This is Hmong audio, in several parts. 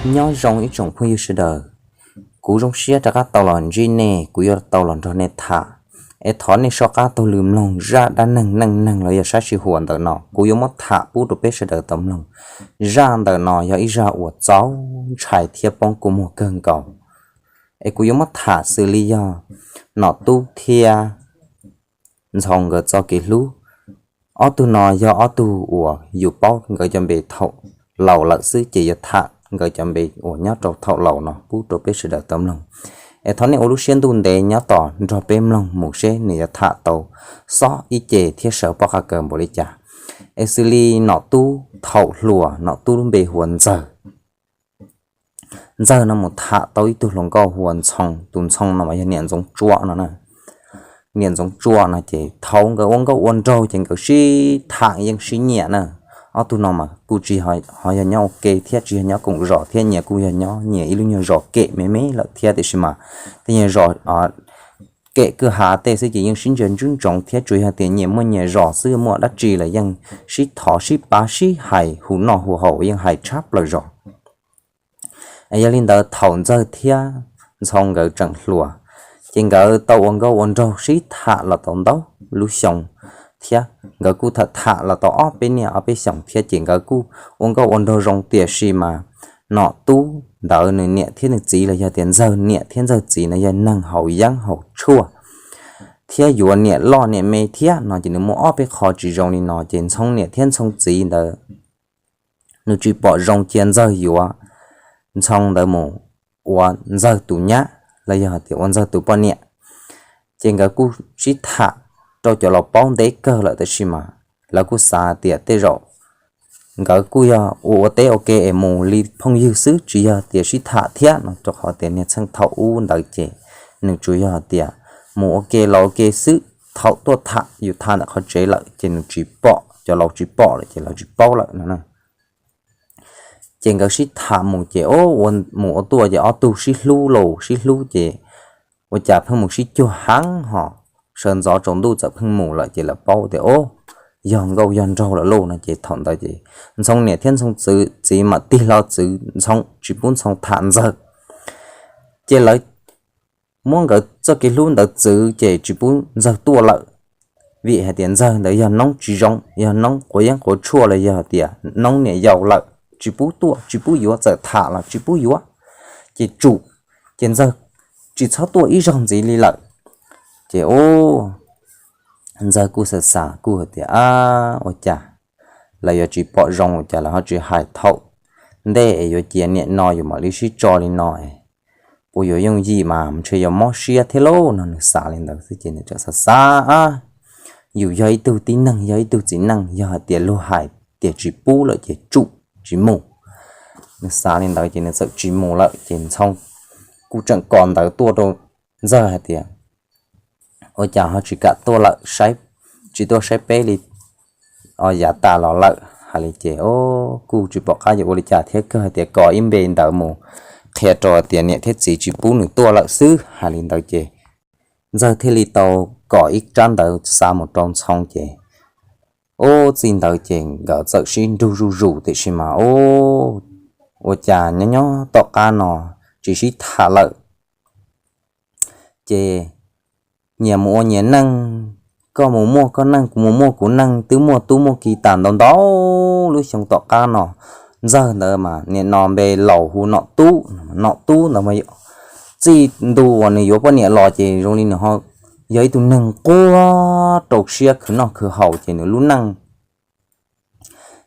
Nyob zoo ib tsoom phooj ywg sawv daws, kuv zoo siab rov qab tau los ntsib nej, kuv yuav tau los nrog nej tham. Es thov nej soj qab taug lw mloog zaj dab neeg neej neeg los yog sab sij huam ntawm no, kuv yuav muab tham pub rau peb sawv daws tau mloog. Zaj ntawm no yog ib zaj uas txaus ntshai thiab poob kua muag kawg nkaus. Es kuv yuav muab tham xws li yog Nom Tub thiab Ntxhoo nkawd txoj kev hlub. Ob tug no yog ob tug uas yus paub nkawd cov npe thaum laus lawm xwb, ces yuav tham nkawd cov npe uas nyob rau thaum laus no pub rau peb sawv daws tau mloog. Es thov nej ua lub siab ntuj ntev nyob tos nrog peb mloog mus seb nws yuav tham tau xob ib ce thiab sawv pob qa kaws npaum li cas. Es xws li Nom Tub thaum hluas, Nom Tub lub npe hu ua Ntxawg. Ntxawg no mus tham tau ib tug hluas nkauj hu ua Ntxhoo, tus Ntxhoo no mas yog niam Ntxoov Tsua no. Niam Ntxoov Tsua no ces thaum nkawd ua nkauj ua nraug ces nkawd sib tham yeej sib nyiam na. Ob tug no mas kuj tsis ho yog nyob ua ke thiab tsis yog nyob koom zos thiab, nyias kuj yog nyob nyias ib lub nyuag zos kem me me lawm thiab, tiam sis mas tej nyuag zos kem kwj ha tej xwb ces yeej sib ntsia ntsoov thiab, tsuas yog tias nyias muaj nyias zos xwb, muaj dab tsi los yeej sib thov sib pab sib hais hu noj hu haus, yeej hais tshaj plaws zos. Yog li ntawd thaum Ntxawg thiab Ntxhoo nkawd tseem hluas, ces nkawd tau ua nkauj ua nraug sib tham los tau ntau lub xyoo thiab. Nkawd kuj tham tham los tau ob peb niaj ob peb xyoos thiab, ces nkawd kuj ua nkauj ua nraug zoo, tiam sis mas Nom Tub ntawd nws niam thiab nws txiv los yog tias Ntxawg niam thiab Ntxawg txiv no yog neeg haus yeeb haus tshuaj thiab yuav niam loj niam me thiab no, ces nws muaj ob peb qho tsis zoo li no, ces Ntxhoo niam thiab Ntxhoo txiv ntawd nws tsis pom zoo cia Ntxawg yuav Ntxhoo ntawd mus ua Ntxawg tus nyab los yog tias ua Ntxawg tus poj niam. Ces nkawd kuj sib tham rau cov laus paub ntev kawg lawm, tab sis mas lawv kuj xav tias tej zaum nkawd kuj yog ua ua teb ua ke es mus li phooj ywg xwb, tsis yog tias sib tham thiab no, rau qhov tias niag txheej thaum ub ntawd ces nws tsuas yog tias mus ua ke los ua ke xwb. Thaum tuaj tham, yus tham ntawm qhov tsev lawm ces nws tsis pom, cov laus tsis pom lawm ces lawv tsis paub lawm no. Ces nkawd sib tham mus ces mus ua tuaj ces ob tug sib hlub los sib hlub ces ua cas pheej mus sib cuag heev ho, sawv ntxov tsaus ntuj txawm pheej mus lawm, ces lawv paub tias o, yog nkauj yog nraug lawm lauj no. Ces thaum ntawd ces Ntxhoo niam thiab Ntxhoo txiv mam tig hlo txwv Ntxhoo, tsis pub Ntxhoo tham Ntxawg. Ces lawv muab nkawd txoj kev hlub ntawd txwv ces tsis pub Ntxawg tuaj lawm, vim hais tias Ntxawg ntawd yog noob tsis zoo, yog noob quav yeeb quav tshuaj los yog tias noob niam yau lawm, tsis pub tuaj tsis pub yuav, txawm tham los tsis pub yuav. Ces tsum, ces Ntxawg tsis txhob tuaj ib zaug ntxiv li lawm. Ces Ntxawg kuj xav xav kuj hais tias a, ua cas lawv yuav tsis pom zoo, ua cas lawv ho tsis hais thaum ntej es yuav cia niam no yus mam li sib tso li no, puas yuav yooj yim mas ntshe yuav mob siab thiab lauj no. Nws xav li ntawd xwb ces nws tseem xav xav, yus yog ib tug tib neeg, yog ib tug txiv neej, yog hais tias luag hais tias tsis pub lawm ces tsum tsis mus. Nws xav li ntawd ces nws txawm tsis mus lawm. Ces Ntxhoo kuj tseem kos ntawv tuaj rau Ntxawg hais tias ua cas ho tsis kam tuaj lawm, tsis tuaj saib peb li, yav tas los lawm hais li. Ces o, kuj tsis pom qab yuav ua li cas thiab, kawg hais tias kos ib npe ntawv mus qhia rau tias niam thiab txiv tsis pub nws tuaj lawm xwb hais li ntawd. Ces Ntxawg thiaj li tau kos ib tsab ntawv xa mus rau Ntxhoo. Ces ub, txij ntawd ces nkawd txawm sib nrug zuj zus, tiam sis mas ub, ua cas nyob nyob tom qab no tsis sib tham lawm. Ces nyias mus ua nyias neej, koj mus muaj koj neej, kuv mus muaj kuv neej, twb muaj tub muaj ki tas ntau ntau lub xyoo tom qab no. Ntxawg ntawd mas nim no npe laus hu Nom Tub. Nom Tub ntawd mas txij ntu uas nws yuav poj niam los ces zoo li nws ho yog ib tug neeg quaj rau siab khwv noj khwv haus, ces nws lub neej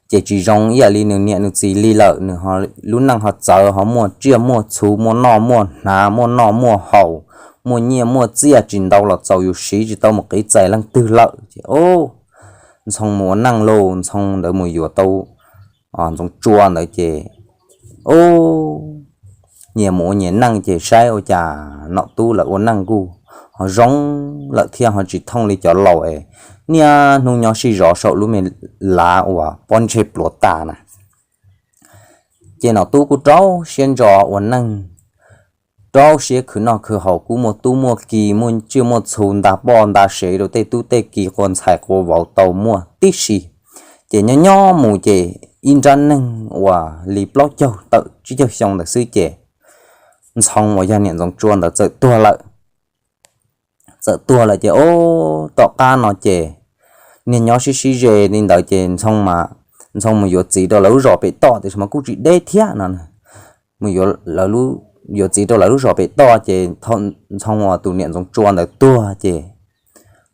ces tsis zoo ib yam li nws niam nws txiv li lawm. Nws lub neej ho txawv, ho muaj tsiaj muaj txhu, muaj noj muaj hnav, muaj noj muaj haus, muaj nyiaj muaj txiaj tsis ntau los txaus yus siv, tsis tau mus qiv txais leej twg lawm. Ces ub, Ntxhoo mus ua neej lauj, Ntxhoo ntawd mus yuav tau Ntxoov Tsua ntawd ces ub, nyias mus ua nyias neej ces saib ua cas Nom Tub lawv ua neej kuj ho zoo lawm thiab, ho tsis thooj li cov laus es niaj hnub nyob sib zov saum lub me lav uas pob ntseg pluav tas na. Ces Nom Tub kuj rau siab ntso ua neej, rau siab khwv noj khwv haus, kuj muaj tub muaj ki, muaj tsiaj muaj txhu, nta poj nta sev rau tej tub tej ki, qua ntxhais qua vauv tau muaj tib si. Ces nyob nyob mus ces ib nrab neeg uas li plaub caug tawm tsib caug xyoo ntawd xwb ces Ntxhoo uas yog niam Ntxoov Tsua ntawd txawm tuag lawm. Txawm tuag lawm ces ub tom qab no ces niag nyob sib sib ze li ntawd ces Ntxhoo mus yuav txiv rau lawv lub zos pem toj tiam sis mas kuj tsis deb thiab no. Mus yuav txiv rau lawv lub zos pem toj ces Ntxhoo uas tus niam Ntxoov Tsua ntawd tuag ces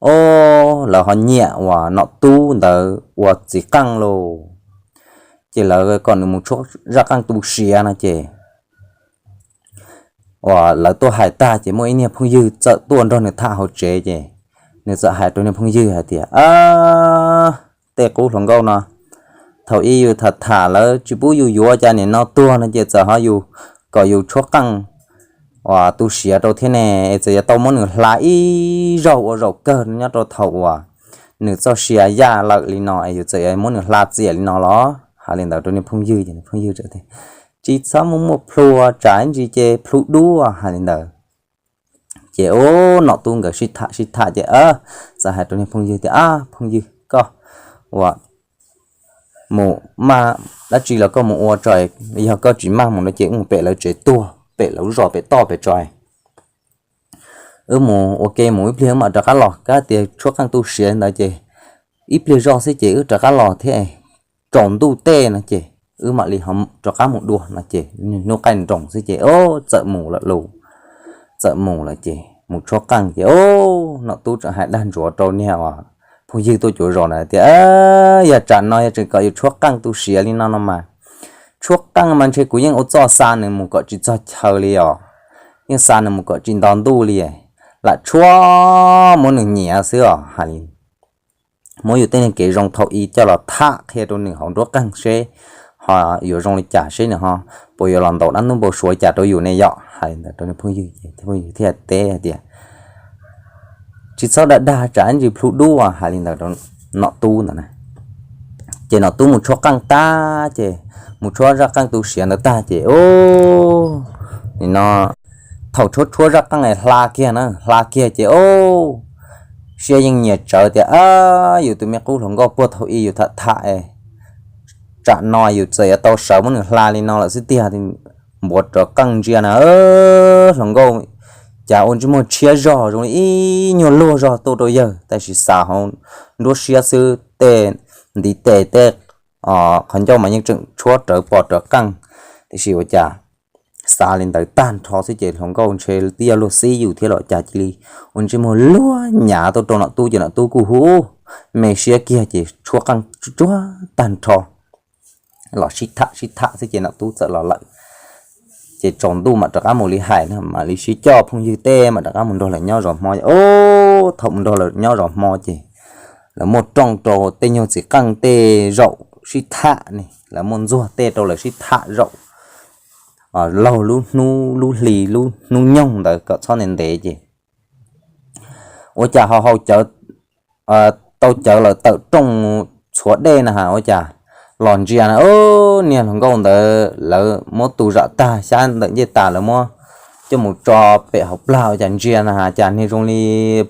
ub lawv ho nyiam uas Nom Tub ntawd ua txiv qeej lauj. Ces lawv kom nws mus tshuab zaj qeej tu siav no ces uas lawv tuaj hais tag ces muaj ib niag phooj ywg txawm tuaj nrog nws tham hauv tsev ces nws txawm hais rau niag phooj ywg hais tias, Tej qub hluas nkauj no, thaum ub yus tham tham lawv tsis pub yus yuav, cas nim no tuag no ces txawm ho yus kom yus tshuab qeej uas tu siav rau thiab ne, es txawm yuav tau muab nws hla ib zaug ua zaum kawg nyob rau thaum uas nws txoj sia yaj lawm li no es yus txawm yuav muab nws hla txias li no los? Hais li ntawd rau niag phooj ywg ces phooj ywg tias, Tsis txhob muaj muaj plhu, tsam ib ntsis ces plhu dub, hais li ntawd. Ces ub Nom Tub nkawd sib tham sib tham ces txawm hais rau niag phooj ywg tias, Ab phooj ywg, koj ua mus maj dab tsi los koj mus ua tso, yog koj tsis maj mus no ces wb mus pem lawv tsev tuag pem lawv lub zos pem toj pem tso. Wb mus ua ke mus ib pliag wb mam rov qab los, kab tias tshuab qeej tu siav ntawd ces ib pliag zoj xwb ces wb rov qab los thiab, tsaus ntuj tej no ces wb mam li rov qab mus dua no ces hnub qaij nroos xwb ces txawm mus lawm lauj. Txawm mus lawm ces mus tshuab qeej ces ub Nom Tub tseem hais dag ntsuav rau niag phooj ywg tuaj cuav zos ntawd tias, Yog tsam no yog tseem kom yus tshuab qeej tu siav li no no mas, tshuab qeej mas ntshe kuv yeej ua txuj xa nws mus kom tsis txog chaw li os, yeej xa nws mus kom tsis nto ntuj li, lam tshuab muab nws nyiav xwb os, hais li muab yus tej niag kev zoo thaum ub coj los tham qhia rau nws hauv nruab qeej seb ho yuav zoo li cas, seb nws ho puas yuav los ntaus dab ntub npau suav li cas rau yus ne yom, hais li ntawd rau niag phooj ywg ces phooj ywg thiaj teb hais tias, Tsis txhob dag dag, tsam ib ntsis plhu dub, hais li ntawd rau Nom Tub ntawd na. Ces Nom Tub mus tshuab qeej tag ces, mus tshuab zaj qeej tu siav ntawd tag ces ub, nim no thaum tshuab tshuab zaj qeej hla kiag na, hla kiag ces ub, siab yeej nyiam tsawv tias, Ab, yus tus me qub hluas nkauj puag thaum ub yus tham tham es tsam no yus txawm yuav tau sawv muab nws hla li no lawm xwb tiag. Npuav rawv qeej ntsia na, hluas nkauj cas ua ntsej muag tshiab zog zoo li ib nyuag luag zog tuaj rau yawg, tab sis xav hauv nruab siab xwb, tej ntiv tes tej qhov ncauj mas yeej tseem tshuab rawv pos rawv qeej, tiam sis ua cas xav li ntawd tag nrho xwb ces hluas nkauj ntshe twb yog luag xib yus thiab los cas cia li ua ntsej muag luag nyav tuaj rau Nom Tub ces Nom Tub kuj hu me siab kiag ces tshuab qeej tsuag tag nrho los sib tham sib tham xwb ces Nom Tub txawm los lawm. Ces tsaus ntuj mam rov qab mus li hais na, mam li sib coj phooj ywg tej mam rov qab mus nrog lawv nyob zov hmo. Ub, thaum mus nrog lawv nyob zov hmo ces lawv muaj rooj rau tej nyuag txiv qeej tej zaum sib tham ne, lawv muaj ntxuag tej rau lawv sib tham zaum laug lub hnub lub hli lub hnub nyoog ntawd kom txhob ntev ntev ces ua cas ho haus cawv, tau cawv lawm tawm rooj txhuav dej na has ua cas los ntsia na, niag hluas nkauj ntawd lawv muab tu zam tag xyab ntawm ncej tas lawv muab coj mus tso pem hauv plag ua cas ntsia na has cas niag zoo li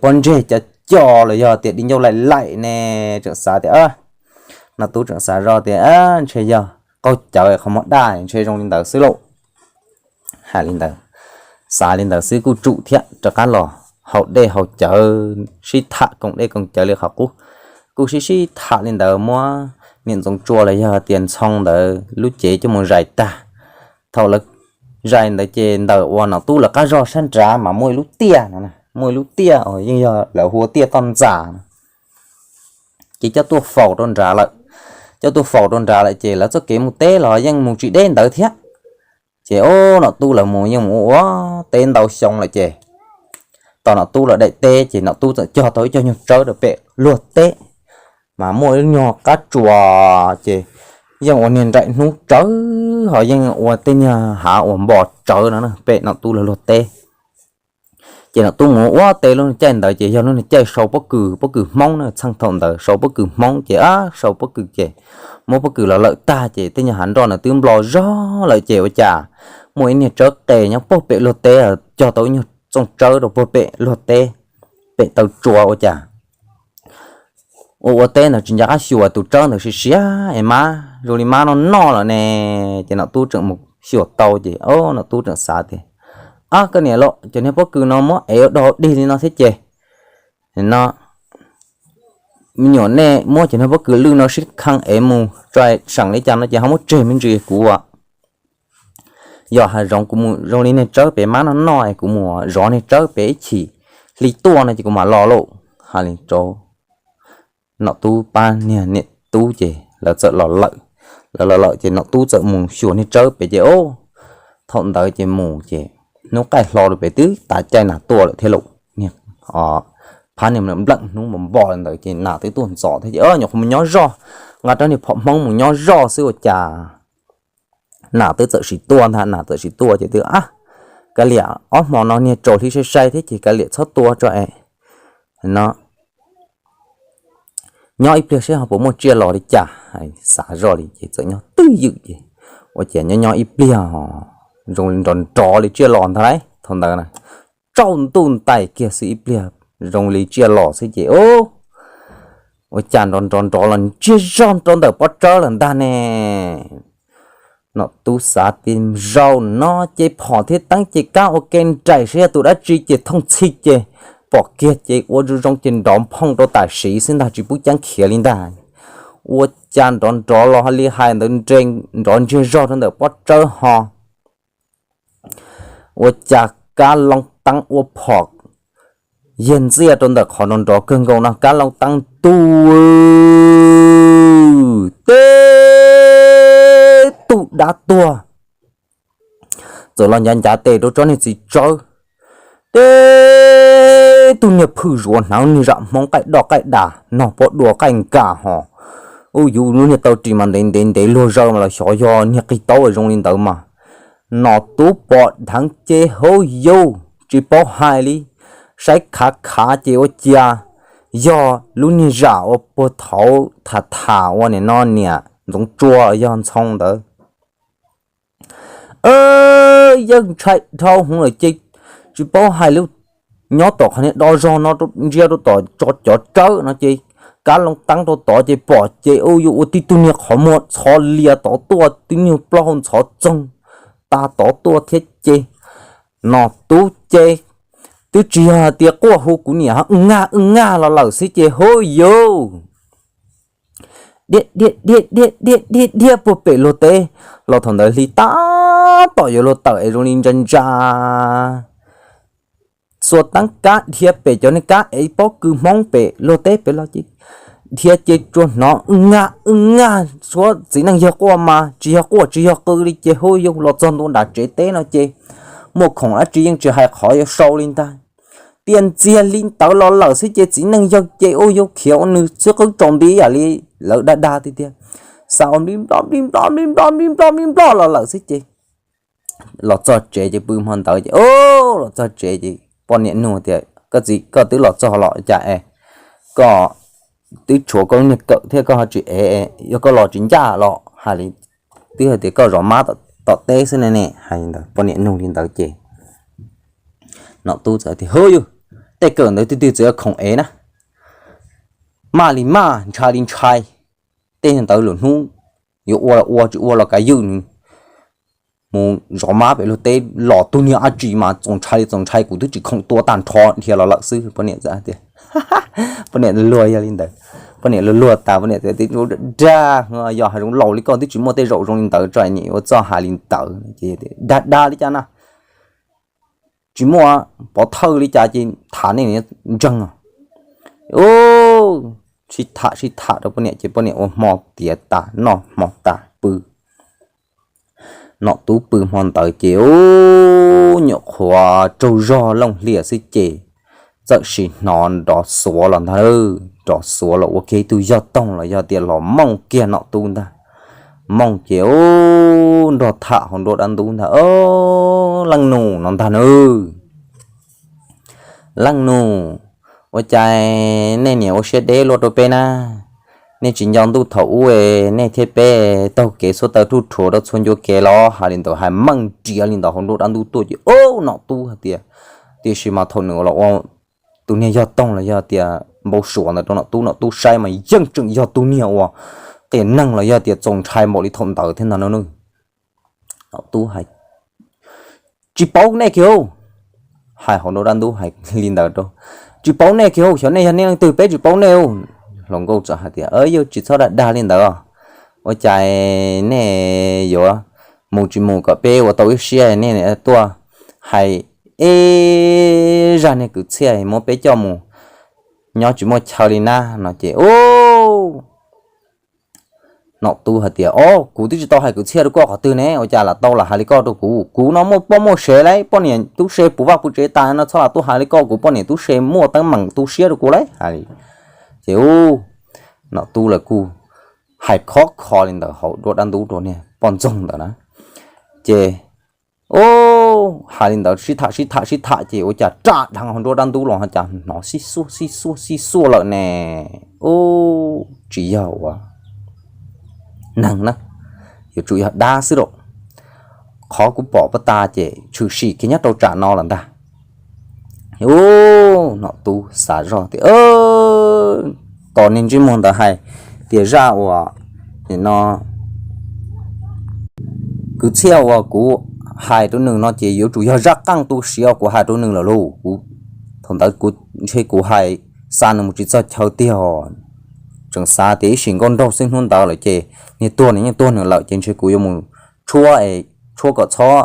pob ntseg cov co los yog tias di ncauj laim laim ne. Tseem xav tias, Nom Tub tseem xav zoj tias ntshe yog qaug cawv qhov muag daj ntshe zoo li ntawd xwb lauj. Hais li ntawd, xav li ntawd xwb kuj tsum thiab rov qab los haus dej haus cawv sib tham koom dej koom cawv li qhov qub. Kuj sib sib tham li ntawd muab niam Ntxoov Tsua los yog tias Ntxhoo ntawd lub cev coj mus zais tag. Thaum lawv zais ntawd ces ntawm uas Nom Tub lawv qab zog sab nrad mas muaj ib lub tiaj no, muaj ib lub tiaj uas yeej yog lawv hu ua tiaj toj ntxas no. Ces coj tuaj faus rau nrad lawm. Coj tuaj faus rau nrad lawm ces lawv txoj kev mus teb los yeej mus tsis deb ntawd thiab. Ces ub Nom Tub lawv mus yeej mus ua ua teb ntau xyoo lawm ces tos Nom Tub lawv daim teb ces Nom Tub txawm cog tau ib co nyuag tsawb rau pem luag teb. Mas muaj ib nyuag qab tsuas ces yeej ua niag nraim hnub tsawv ho yeej ua tej niag hav uas npo tsawv no pem Nom Tub lawv luag teb. Ces Nom Tub mus ua teb lub caij ntawd ces yog lub caij sau pob kws, pob kws Hmoob na, txheej thaum ntawd sau pob kws Hmoob ces ab sau pob kws ces muab pob kws los lawm tag ces tej nyuag hav nroj ntawd twb nplo zog lawm ces ua cas muaj ib niag tsawb qe nyob puag pem luag teb, cog tau ib nyuag txooj tsawb rau puag pem luag teb, pem taw tsua ua cas ua ua teb ntawd tsis nco qab xyuas tus tsawb ntawd siav siav es mab zoo li mab noj noj lawm ne. Ces nom tub tseem mus xyuas tau ces o nom tub tseem xav tias, ab koj niam lauj, cov niag pob kws no muab ev ua dog dig li no thiab ces no me nyuam nej muab cov niag pob kws lwj no sib khee ev mus tso seem li cas no ces ho muab tseg me ntsis kuv a. Yog hav zoov kuv mus zoo li niag tsawb pem mab noj noj es kuv mus zov niag tsawb pem ib chim hli tuaj no ces kuv mam los lauj. Hais li rau nom tub pab niag niam tub ces lawv txawm los lawm. Lawv los lawm ces nom tub txawm mus xyuas niag tsawb pem ces o thaum ntawd ces mus ces hnub qaij hlo rau pem twb tas caij nas tuaj lawm thiab lauj. Phab niag npleem hnub npam npo ntawd ces nas twb tuaj ntxov thiab ces nyuam qhuav mus nyob zoj, nqa rab niag phom hmoob mus nyob zoj xwb ua cas nas twb txawm sim tuaj ntag. Nas txawm sim tuaj ces twb a, kav liam ob hmo no niag tsaus hli sai sai thiab ces kav liam txhob tua tso es no nyob ib pliag seb ho puas muaj tsiaj los li cas. Xav zoj li ces txawm nyob twj ywm ces ua cas nyob nyob ib pliag zoo li nrov nrov li tsiaj los ntag lauj. Thaum ntawd na tsaus ntuj ntais kiag xwb ib pliag zoo li tsiaj los xwb ces ua cas nrov nrov nrov los ntsiag zog rau ntawm pob tsawb lawm ntag ne. Nom tub xav tias zaum no ces phom thiab teeb ces kab ua ke nraim saib yog tus dab tsi ces thooj txhij ces pom kiag ces ua zoo zoo ces nrov nphooj rau tam sim xwb ntag tsis pub ceeb khiav li ntag. Ua cas nrov nrov los li hais ntawd nrov ntsiag zog rau ntawm pob tsawb ho ua cas kab loo teeb ua phom yag ntxiaj rau ntawm qhov nrov nrov kawg nkaus no kab loo teeb tu teb tug dab tuag txawm los ncav ncav tes rau tsob niag txiv tsawb. Teb tug niag phwj zuav hnav niag zam hmoov qaij doj qaij das nog pob dua qaij nkas ho ub yus lub niag taw ris mas ntev ntev ntev luag zaws mas los xyov yog niag qig taub zoo li ntawd mas. Nom tub pom dheev ces hauv yus tsis paub hais li, saib khav khav ces ua cas yog lub niag zam uas puag thaud tham tham ua nim no niam ntxoov tsua yog ntxhoo ntawd. Yeej ntshai dhau hwv lawm ces tsis paub hais li, nyob tom qhov niag do zog no ntsia rau tom cov tsawb no ces kab loo teeb rau tod ces pom ces ua yuav ua tib tug niag qhov muag ntxhov lias tod tuaj tib nyuag plaub hau ntxhov txoog tas tod tuaj thiab ces nom tub ces twb tsis yog hais tias quaj hu kuv niam ho wb ngaj wb ngaj los lawm xwb ces hauv yus dhia dhia dhia dhia dhia dhia dhia puag pem luag teb los thaum ntawd hli tab tom yuav luag tawm es zoo li ntsa ntsa xuas teeb kab dhia pem cov niag kab ev pob kws hmoob pem luag teb pem los ces dhia ces tsuas hnov wb ngaj wb ngaj suab txiv neej yawg quaj mas tsis yog quaj tsis yog qw li ces hauv yus los txog ntua nram tsev teb no ces muaj khoom dab tsi yeej tsis hais qhov yuav sau li ntag. Tias ntxiag li ntawd los lawm xwb ces txiv neej yawg ces ua yus khiav ua nws xwb qwb tsaus nti yam li lawv dag dag tiag tiag. Xav ua npli nplo npli nplo npli nplo npli nplo npli nplo los lawm xwb ces los txog tsev ces pw hmo ntawd ces o los txog tsev ces poj niam nug tias koj txiv koj twb los txog los cas es koj twb tshuav koj lub niag kawm thiab koj ho tsis ev, yog koj los tsis ncaj los hais li twb hais tias koj zov mab tom teb xwb ne ne hais li ntawd poj niam nug li ntawd ces nom tub txawm tias hwb yus tej kawm ntawd twg twg txawm yog khoom ev na maj li maj ntshai li ntshai tej ntawd lwm hnub yuav ua los ua tsis ua los kav ywj nws mus zov mab pem luag teb los tug niag dab tsi mas txaus ntshai li txaus ntshai kuv twb tsis khoom tua tag nrho dhia los lawm xwb poj niam tias poj niam luag yog li ntawd poj niam luag luag tas poj niam tias dag yog hav zoov laus li koj twb tsis muaj tej zaum zoo li ntawd tso nim ua txoj hais li ntawd dag dag li cas na tsis muaj pov thawj li cas ces tham nej ntseeg os. Sib tham sib tham rau poj niam ces poj niam ua hmo tiav tas noj hmo tas pw. Nom tub pw hmo ntawd ces ub nyuam qhuav tsaug zog looj hlias xwb ces txawm sim hnov nrov xuav los ntag, nrov xuav los ua kiag ib tug yog toog los yog tias los mooj kiag nom tub ntag. Mooj ces ub nrog tham hauv nruab dab ntub ntag, leej nus no ntag nws. Leej nus, ua cas nej niam ua siab deb luaj rau peb na? Nej tsis nco ntuj thaum ub nej thiab peb taug kev xuab taws ruj rhuav rau txhua ncua kev los hais li ntawd hais meej nriav li ntawd hauv nruab dab ntub tuaj ces ub nom tub hais tias tiam sis mas thaum nws los ua tus niag yog toog los yog tias npau suav ntawd rau Nom Tub, Nom Tub saib mas yeej tseem yog tus niag uas qias neeg los yog tias txaus ntshai npaum li thaum ntawd thiab ntag no. Nom Tub hais, tsis paub nej kiag, hais hauv nruab dab ntub hais li ntawd rau, tsis paub nej kiag, xyov nej yog nej leej twg peb tsis paub nej. Hluas nkauj txawm hais tias, yawg tsis txhob dag dag li ntawd, ua cas nej yuav mus tsis mus kom peb ua tau ib siab nej tuaj hais ib zaj niag kwv txhiaj muab peb coj mus nyob tsis muaj chaw li na no ces, u, Nom Tub hais tias, o, kuv twb tsis tau hais kwv txhiaj rau koj qhov twg ne, ua cas lam tau lam hais li koj rau kuv? Kuv no muaj poj muaj sev lauj, poj niam tub se puv vaj puv tsev tas no txhob lam tuaj hais li koj, kuv poj niam tub se muaj teeb meem tu siab rau kuv lauj. Hais li ces, u, Nom Tub lawv kuj hais khov kho li ntawd hauv nruab dab ntub rau niag poj ntxoog ntawd na. Ces, u, hais li ntawd sib tham sib tham sib tham ces ua cas raj dheev hauv nruab dab ntub los ho cas hnov xib xuaj xib xuaj xib xuaj lawm ne. U, tsis yog ua neeg na, yuav tsum yog dab xwb lauj. Qhov kuv pom pab tas ces tshwm sim kiag nyob rau tsam no lawm ntag. U, Nom Tub xav zoj tias, tos niag ntsej muag ntawd hais tias zaj uas no kwv txhiaj uas kuv hais rau nws no ces yuav tsum yog zaj qeej tu siav uas kuv hais rau nws lawm lauj. Kuv, thaum ntawd kuv ntshe kuv hais xa nws mus tsis txog chaw tiag. Tseem xav tias ib sim nkauj nraug xwb hnub ntawd lawm ces niag tuag nws yeej tuag nws lawm ces ntshe kuv yuav mus tshuab es tshuab kom txhob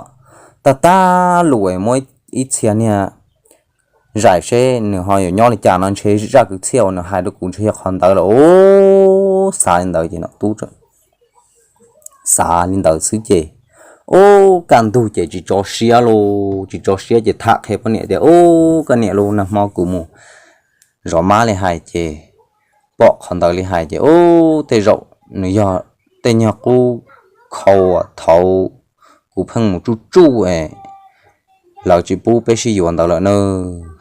tag tag lus es muab ib txhia niag zais seb nws ho yuav nyob li cas no ntshe zaj kwv txhiaj uas nws hais rau kuv ntshe yog qhov ntawd lawm. U, xav li ntawd ces Nom Tub xav li ntawd xwb ces, u, kaj ntug ces tsis tso siab lauj, tsis tso siab ces tham qhia poj niam tias, u, koj niam lauj, nag hmo kuv mus zov mab li hais ces pom qhov ntawd li hais ces, u, tej zaum nws yog tej nyuag qub khau thaud kuv pheej mus tsuj tsuj es lawv tsis pub peb sib yuav ntawd lawm na.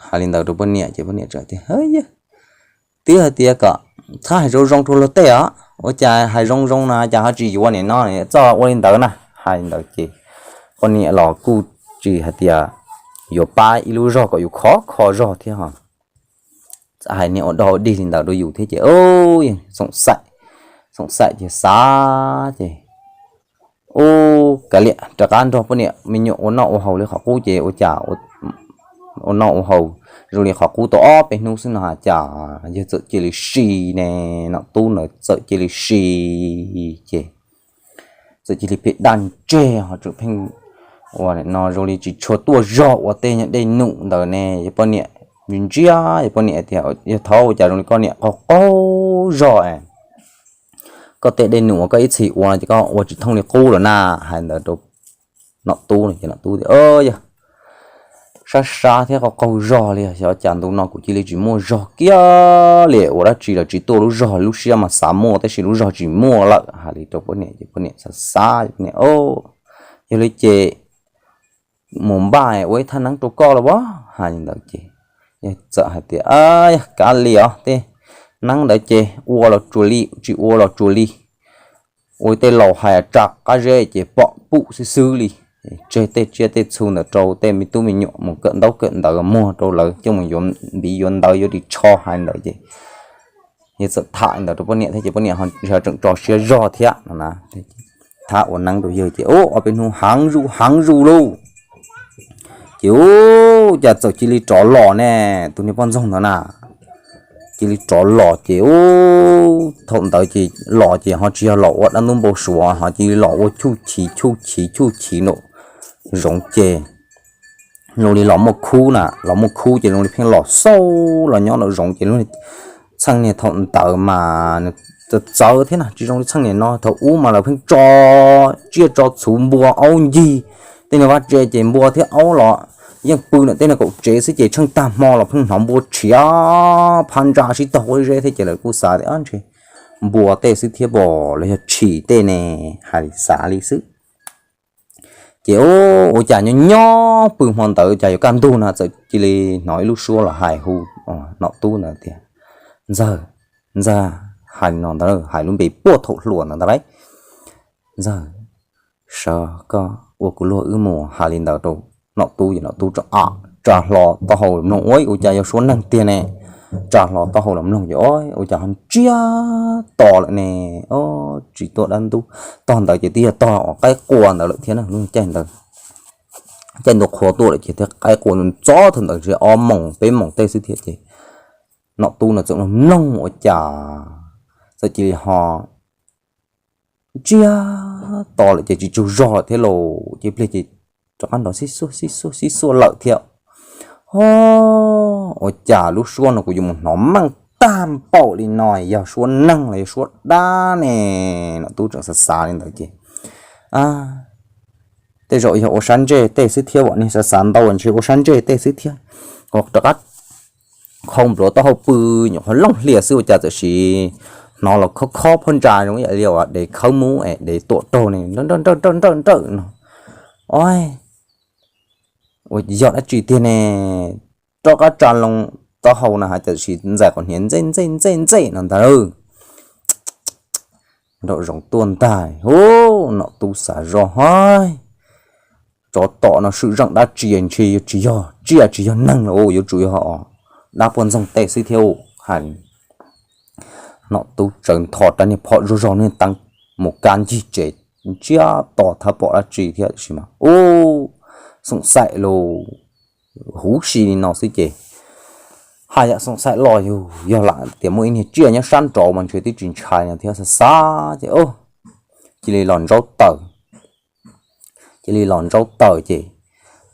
Hais li ntawd rau poj niam ces poj niam txawm tias, yog twb hais tias kom txhob hais zoo zoo rau luag tej os, ua cas hais zoo zoo no cas ho tsis yuav nim no txoj ua li ntawd na. Hais li ntawd ces poj niam los kuj tsis hais tias yuav pab ib lub zog kom yus khov kho zog thiab ho. Txawm hais niag ua dog ua dig li ntawd rau yus thiab ces, u, xoom xaim, xoom xaim ces xav ces, u, kav liam rov qab nrog poj niam me nyuam ua noj ua haus li qhov qub ces ua cas ua noj ua haus zoo li qhov qub tau ob peb hnub xwb no ha cas yawg txawm cia li si ne, Nom Tub ntawd txawm cia li si ces txawm cia li phem daj ntseg ho tseem pheej ua no zoo li tsis tshua tuaj zog ua tej dej num ntawd ne. Yog poj niam ntsia, yog poj niam tias, yog thaub ua cas zoo li koj niam qaug qaug zog es koj tej dej num uas koj ib txhis ua no ces koj ua tsis thooj li qub lawm na. Hais ntawd rau Nom Tub no ces Nom Tub tias, yog sab sab thiab qaug qaug zog li, xyov cas ntu no kuv cia li tsis muaj zog kiag li, ua dab tsi los tsis tuaj lub zog, lub siab mas xav muaj tab sis lub zog tsis muaj lawm. Hais li rau poj niam ces poj niam xav xav, poj niam, yog li ces mus npaj ua ib thaj neeb rau koj los as. Hais li ntawd ces yawg txawm hais tias, yog kav liam os, tej neeb ntawd ces ua los tsuas li, tsis ua los tsuas li. Ua tej laus hais tsa qab zeb ces pom pum xwb xwb li. Tseg tej tsiaj tej txhu ntawd rau tej me tub me nyuam mus kawm ntaub kawm ntawv muag rau lawv coj mus yuav npiv yuav ntawv yuav ris tsho. Hais ntawd ces yawg txawm tham ntawd rau poj niam thiab ces poj niam ho tseem tso siab zog thiab no na. Thab ua neeb rau yawg ces, u, ob peb hnub heev zus heev zus lauj. Ces, u, cas txawm cia li rov los ne, tus niag poj ntxoog ntawd na. Cia li rov los ces, u, thaum ntawd ces los ces ho tsis yog los ua dab ntub npau suav, ho cia li los ua chuj chiv chuj chiv chuj chiv nraum zoov ces zoo li los muaj khub na, los muaj khub ces zoo li pheej los xauj los nyob nraum zoov ces lub txheej niag thaum ntawd mas nws txawv txawv thiab na, tsis zoo li txheej niam no. Thaum ub mas lawv pheej tso tsiaj tso txhu, npua aub ncig tej niag vaj tse ces npua thiab aub los yeej pw ntawm tej niag kaum tsev xwb ces tsheej tag hmo los pheej hnov npua rhiav phab ntsa sib tog quab zeb thiab ces lawv kuj xav tias ntshe npua tej xwb thiab pom los yog tshis tej ne, hais xav li xwb. Ces ua cas nyob nyob pw hmo ntawd cas yuav kaj ntug no txawm cia li hnov ib lub suab los hais hu Nom Tub ntawd tias, Ntxawg, ntxawg, hais no ntawd hais lub npe puag thaum hluas ntawd ntag lauj. Ntxawg, sawv koj ua kuv luag wb mus. Hais li ntawd rau Nom Tub ces Nom Tub tsa hlo taub hau mloog, ua cas yog suab neeg tiag ne. tsa hlo taub hau los mloog ces o, ua cas ho ntsiag to lawm ne. O, tsis tuaj dab ntub, tog ntawd ces twb yog tog qaib qua ntawd lawm thiab na. Lub caij ntawd, caij ntua qhua tuaj lawm ces thiab qaib qua ntxov thaum ntawd ntshe ob moos peb moos tej xwb thiab ces Nom Tub no txawm los mloog ua cas txawm cia li ho ntsiag to lawm ces tsis tsaug zog lawm thiab lauj. Ces pliag ces rov qab nrov xib xuaj xib xuaj xib xuaj lawm thiab. O, ua cas lub suab no kuv yuav mus hnov meej tag npaum li no, yog suab neeg los yog suab dab ne? Nom Tub tseem xav xav li ntawd ces tej zaum yog ua sab ntsej tej xwb thiab, vam niag xav xav ntau ntshe ua sab ntsej tej xwb thiab. Rov qab khau npluav taub hau pw, nyuam qhuav looj hlias xwb ua cas txawm sim hnov los khob khob phab ntsa zoo ib yam li dev khawb mub es dev tuam raug ne, nrawj nrawj nrawj nrawj no. O, ua yog dab tsi tiag ne? Rov qab tsa loo taub hau no hais tias tsis ntxais qhov hniav ntxej ntxej ntxej ntxej no ntag. Nraum zoov tuaj ntag. Hu, Nom Tub xav zoj hais, tsov tom no swm zeej dab tsi ntshe yuav tsis yog tsiaj tsis yog neeg los yuav tsum yog dab poj ntxoog tej xwb thiab hais. Nom Tub tsawv ntho rab niag phom zog zog niag teeb mus kab ncig tsev, ntsiag to thab pom dab tsi thiab sis mas u xoom xaim los huv si li no xwb ces haj yam xoom xaim los yog lam tias muaj ib niag tsiaj nyob sab nraud mas ntshe twb tsis ntshai no thiab xav xav ces cia li los ntsaub taws. Cia li los ntsaub taws ces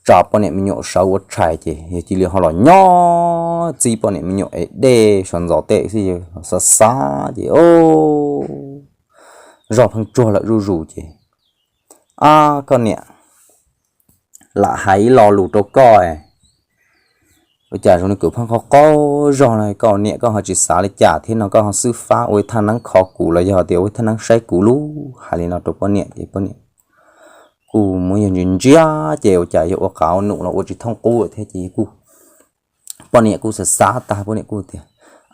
tsa poj niam me nyuam sawv ua tshais ces yog cia li ho los nyob txib poj niam me nyuam es dej sawv ntxov tej xwb xav xav ces zog pheej tsuag lawm zuj zus ces, Ab koj niam, lam hais ib lo lus rau koj, ua cas zoo li kuv pheej qaug qaug zog no koj niam koj ho tsis xav li cas thiab no koj ho xwb fab ua ib thaj neeb kho kuv los yog tias ua ib thaj neeb saib kuv lub hais li no rau poj niam ces poj niam kuj muab yog ntsia ntsia ces ua cas yog ua qav ua num los ua tsis thooj qub thiab ces kuj poj niam kuj xav xav tag poj niam kuj tias,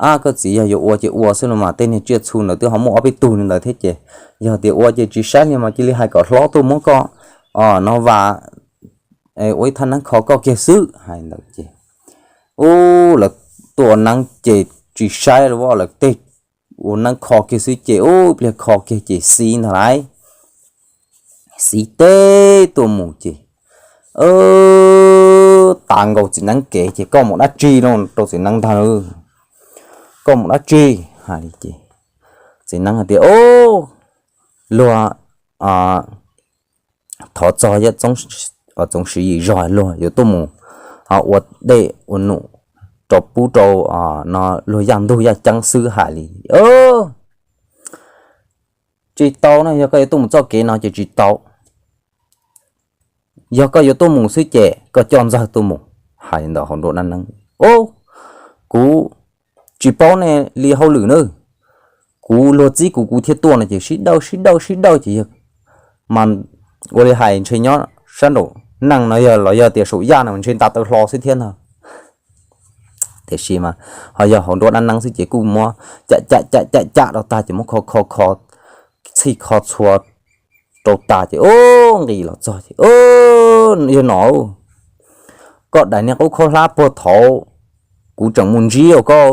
Ab koj txiv, yog yuav ua ces ua xwb los mas, tej niag tsiaj txhu ntawd twb ho muaj ob peb tug li ntawd thiab ces yog tias ua ces tsis saib li mas cia li hais kom hlob tuaj muab koj no vas ua ib thaj neeb kho koj kiag xwb. Hais ntawd ces ub lawv tuaj ua neeb ces tsis saib lawv tej ua neeb kho kiag xwb ces ub pliag kho kiag ces xib ntag lauj. Xib teb tuaj mus ces tav nkaus txiv neeb kev ces, Koj mus dab tsi no? Rau txiv neeb ntag, Koj mus dab tsi? Hais li ces txiv neeb hais tias, Ub, luag thov txog Txoov Siv Yim zog, luag yuav tuaj mus ua dej ua num rau pub rau no luag yaj ntug yaj ceeb xwb. Hais li, Tsis tau no, yog koj yuav tuaj mus txoj kev no ces tsis tau. Yog koj yuav tuaj mus xwb ces koj coj Ntxawg tuaj mus. Hais li ntawd hauv nruab dab neeb, Ub, kuv tsis paub nej li hauj lwm nawb, kuv luag txib kuv kuv thiaj tuaj no ces sib dawj sib dawj sib dawj ces yog mas ua li hais ntshe nyob sab nraum neej no yog los yog tias saum yaj no ntshe nta taw hlo xwb thiab ntag. Tiam sis mas ho yog hauv nruab dab neeb xwb ces kuj muab cam cam cam cam cam rau tag ces muab kho kho kho txhij kho txhua rau tag ces ub nqis los txog ces, Yog no, koj daim niag qub khaub hlab puag thaud kuv tseem mus ntsib ua koj,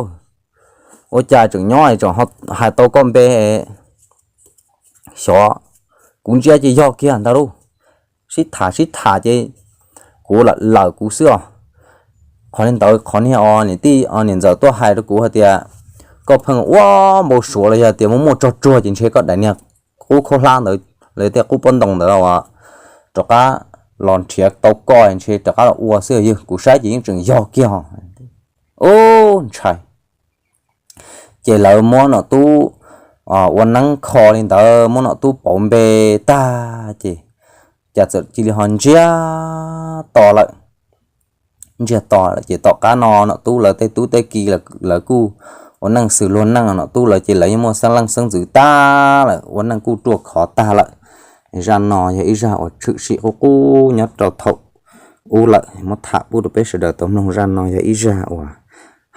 ua cas tseem nyob tseem hais tau koj npe, xyov kuv ntsia ces yog kiag ntag lauj. Sib tham sib tham ces kuv lam lawm kuv xwb os. Qhov li ntawd qhov niag os niam tij os niam ntxawm tuaj hais rau kuv hais tias koj pheej ua npau suav los yog tias muaj muaj tsog tsuag ces ntshe koj daim niag qub khaub hlab ntawd los yog tias qub pob ntoo ntawd rov qab los nrhiav tau koj ntshe rov qab los ua xwb os. Kuv saib ces yeej tseem yog kiag. Ub ntshai. Ces lawv muab Nom Tub ua neeb kho li ntawd, muab Nom Tub pauv npe tag ces cas txawm cia li ho ntsiag to lawm. Ntsiag to lawm ces tom qab no Nom Tub lawv tej tub tej ki lawv kuj ua neej xws luag neej, Nom Tub lawv ces lawv yeej muaj xeeb leej xeeb ntxwv tag lawm, ua neej kuj ruaj khov tag lawm. Zaj no yog ib zaj uas tshwm sim qub qub nyob rau thaum ub lawm, muab tham pub rau peb sawv daws tau mloog. Zaj no yog ib zaj uas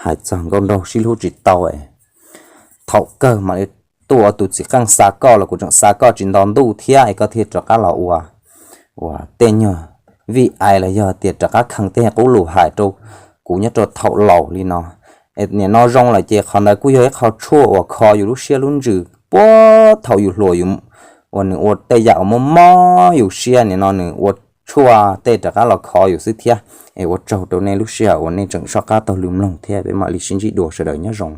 hais txog nkauj nraug sib hlub tsis tau. Thaum kawg mam li tuaj ua tus txiv qeej xa koj los kuv tseem xa koj tsis nto ntuj thiab es koj thiaj rov qab los ua uas tej nyuag vij ais los yog tias rov qab kheev tej qub lus hais rau kuv nyob rau thaum laus li no. Nim no zoo lawm ces qhov ntawd kuj yog ib qho tshuaj uas kho yus lub siab lub ntsws puag thaum yus hluas, yus uas nws ua tej yam uas muaj mob yus siab, nim no nws ua tshuaj tej rov qab los kho yus xwb thiab. Es ua tsaug rau nej lub sij hawm uas nej tseem soj qab taug lw mloog thiab, peb mam li sib ntsib dua, sawv daws nyob zoo.